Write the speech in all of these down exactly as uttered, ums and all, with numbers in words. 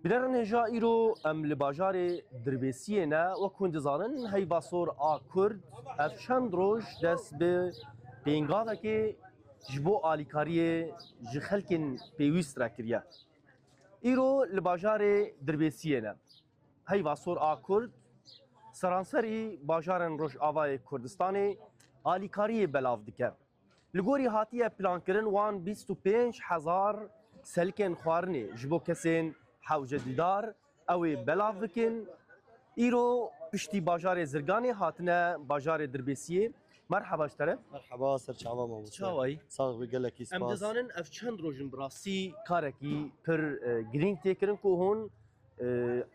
Bînerên hêja, îro em li bajarê Dirbêsiyê ne. Wek hûn dizanin, Heyva Sor a Kurd ev çend roj dest bi pêngavekê ji bo alîkariyê ji xelkên pêwîst re kiriye. Îro li bajarê Dirbêsiyê ne. Heyva Sor a Kurd seranserî bajarên Rojavayê Kurdistanê alîkariyê belav dike. Li gorî hatiye plankirin wan bîst û pênc hezar selikên xwarinê ji bo kesên hewce dîdar ew ê belav bikin. Îro piştî bajarê Zirganê hatine bajarê Dirbêsiyê. Merheba ji te re. Merheba, ser çava mamoste. Çawayî? Sax be, gelekî spas. Em dizanin ev çend roj in bi rastî karekî pir, e, girîng tê kirin ku hûn, e,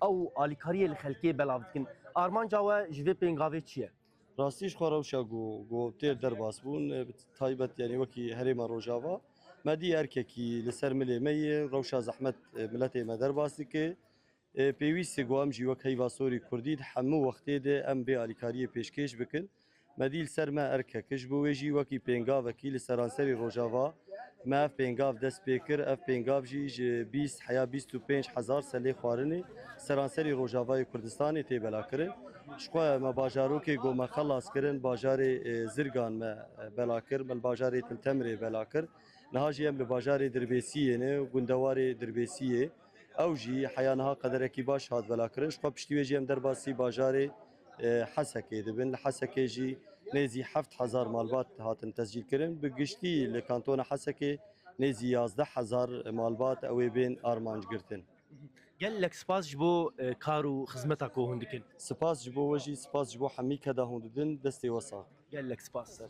ew alîkariyê li xelkê belav dikin. Armanca we ji vê pêngavê çi ye? Rastî ji xwe rewşa ku, ku têr derbas bûn, e, bi taybet, yanî wekî herêma Rojava, me dî erkekî li ser milê me ye, rewşa zehmet, e, miletê me derbas dike. E, pêwîst e ku em jî wek Heyva Sorî Kurdî di hemû wextê de em vê alîkariyê pêşkêş bikin. Me dî li ser me erkek e, ji bo wê jî wekî pêngavekî li seranserî Rojava me ev pêngav dest pê kir. Ev pêngav jî ji bîst heya bîst û pênc hezar selê xwarinê seranserî Rojavayê Kurdistanê tê belakirin. Ji xwe me bajarokê ku me xelas kirin, bajarê, e, Zirgan me, e, bela kir, me li bajarê Til Temirê bela kir. Niha jî em li bajarê Dirbêsiyê ne, gundewarê Dirbêsiyê. Ew jî heya niha qederekî baş hat belakirin. Ji xwe piştî wê jî em derbasî bajarê, e, Hesekê dibin. Li Hesekê jî nêzî heft hezar malbat hatin tescîlkirin. Bi giştî li kantona Hesekê nêzî yazdeh hezar malbat ew ê bên armanc girtin. Gelek spas ji bo, e, kar û xizmeta ku hûn dikin. Spas ji bo we jî, spas ji bo hemî keda hûn didin. Destê we sax. Gelek spas.